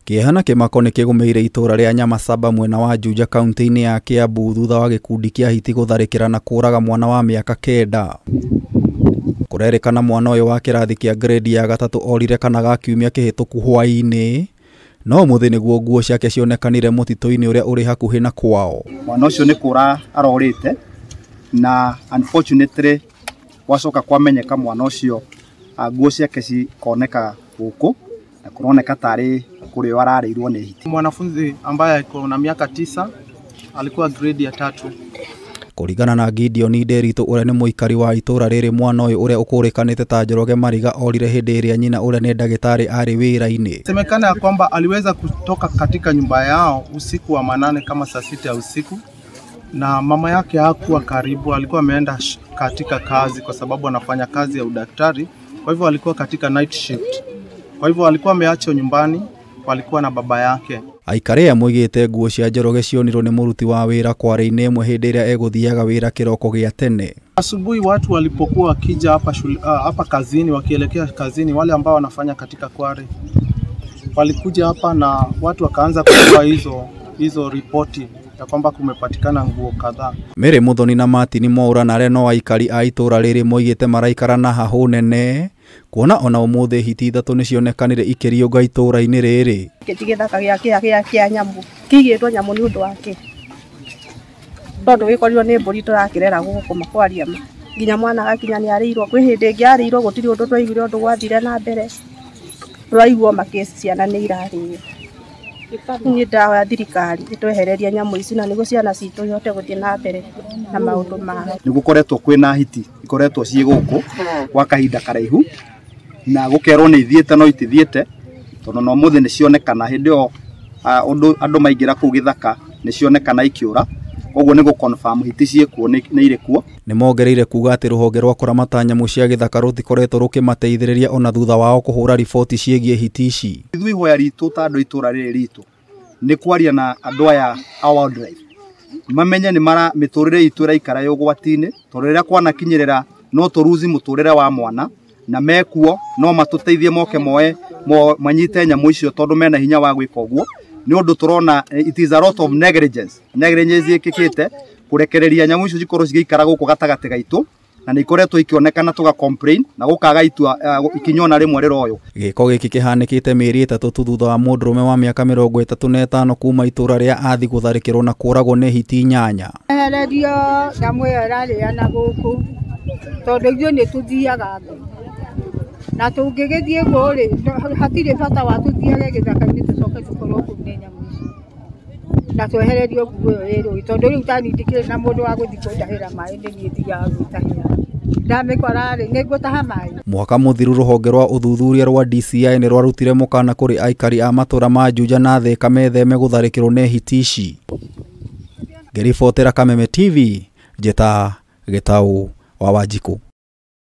Kĩeha na kĩmako nĩkĩgũmĩire itũra rĩa Nyamasaba mwena wa Juja kaunti-inĩ ya Kiambu thutha wa gĩkundi kĩa hiti gũtharĩkĩra na kũraga mwana wa mĩaka 9. Kũrerĩkana mwana ũyũ wa kĩrathi kĩa grade ya 3 orire kana ga kiumia kĩhĩtũku hwaĩ-inĩ, no ũmũthĩ nĩguo nguo ciake cionekanire mũtitũ-inĩ ũrĩa ũrĩ hakuhĩ na kwao. Mwana ũcio nĩ kũra arorĩte na unfortunately gwacoka kwamenyeka mwana ũcio nguo ciake cikoneka gũkũ na kũroneka tarĩ kũrĩo ararĩirwo nĩ hiti. Mwanafunzi ambaye alikuwa na miaka 9 alikuwa grade ya 3. Kũringana na Gideon Nderitu ũrĩa nĩ mũikari wa itũra rĩrĩ, mwana ũyũ ũrĩa ũkũrĩkanĩte ta Njoroge Mariga orire hĩndĩ ĩrĩa nyina ũrĩa nĩ ndagĩtarĩ arĩ wĩra-inĩ. Semekana ya kwamba aliweza kutoka katika nyumba yao usiku wa manane kama saa 6 ya usiku, na mama yake hakuwa karibu, alikuwa ameenda katika kazi kwa sababu anafanya kazi ya udaktari, kwa hivyo alikuwa katika night shift. Kwa hivyo alikuwa ameachwa nyumbani, walikuwa na baba yake. Aikari moigĩte nguo cia Njoroge cionirwo nĩ mũruti wa wĩra kware-inĩ ĩmwe hĩndĩ ĩrĩa egũthiaga wĩra kĩroko gĩa tene. Asubuhi watu walipokuwa wakija hapa shule, hapa kazini, wakielekea kazini, wale ambao wanafanya katika kware walikuja hapa na watu wakaanza kutoa hizo ripoti ya kwamba kumepatikana nguo kadhaa. Mary Muthoni na Martin Mwaura na arĩa no aikari a itũra rĩrĩ moigĩte maraikara na hahũ nene kuona ona ũmũthĩ hiti 3 nĩcionekanire ikĩriũnga itũra-inĩ rĩrĩ. Gĩkĩ gĩthaka gĩa nyamũ kĩigĩtwo nyamũ nĩ ũndũ wake, tondũ gĩkorirwo nĩ mbũri tũrakĩrera gũkũ makwaria ma nginya mwana agakinya nĩ arĩirwo. Kwĩ hĩndĩ ĩngĩ arĩirwo gũtirĩ ũndũ twaiguire ũndũ gwathire na mbere, tũraigua makĩci ciana nĩ irarĩo. Niĩ ndahoya thirikari ĩtwehererie nyamũ ici na nĩguo ciana citũ ihote gũthiĩ na mbere na maũndũ mao. Nĩ gũkoretwo kwĩna hiti ikoretwo ciĩ gũkũ gwa kahinda karaihu na gũkerwo nĩ ithiĩte no itithiĩte, tondũ no mũthĩ nĩ cionekana hĩndĩ ĩyo andũ maingĩra kũu gĩthaka nĩ cionekana ikĩũra, koguo nĩ gũ-confirm hiti ciĩkuo nĩ irĩ kuo. Nĩ mongereire kuga atĩ rũhonge rwa kũramata nyamũ cia gĩthaka rũtikoretwo rũkĩmateithĩrĩria ona thutha wao kũhũra riboti ciĩgiĩ hiti ici. Ithuĩ ihoya ritũ ta andũ itũra rĩrĩ ritũ nĩ kwaria na andũ aya a wildlife mamenye nĩ mara mĩtũrĩre itũ ĩraikara ĩ ũgwati-inĩ, tondũ rĩrĩa kwanakinyĩrĩra no tũruzi mũtũrĩre wa mwana na mekuo no matũteithie moke moe manyite nyamũ icio tondũ mena hinya wa gwĩka ũguo. Nĩ ũndũ tũrona it is a lot of negligence ĩkĩkĩte kũrekereria nyamũ icio cikorwo cigĩikara gũkũ gatagatĩ gaitũ na nĩ ikoretwo ikĩonekana tũga complain na gũkaga itua ikinya ona rĩmwe rĩroywo. Gĩko gĩkĩ kĩhanĩkĩte mĩeri 3 tu thutha wa mũndũrũme wa mĩaka 35 kuma itũra rĩa Athi gũtharĩkĩrwo na kũragwo nĩ hiti 8. Ehererio nyamũ ĩyo ĩrarĩana gũkũ tondũ ithuĩ nĩ tũthiaga na tũngĩgĩthiĩ guo rĩ, hatirĩ bata wa tũthiage gĩthaka-inĩ tũcoke tũkorwo kũu nĩ nyamũ ici na twehererio nguo ĩyo ĩ rũĩ, tondũ rĩu tani ndikĩrĩ na mũndũ wa gũthiĩ kũndahĩra maĩ, nĩ niĩ thiaga gwĩtahĩra ndamĩkora rĩ nĩ ngũtaha maĩ. Mwaka mũthiru rũhonge rwa ũthuthuria rwa DCI nĩ rwarutire mũkana kũrĩ aikari a matũra ma Juja na Thika metheme gũtharĩkĩrwo nĩ hiti ici. Ngĩribotera Kameme TV, njĩta Gĩtaũ wa Wanjikũ.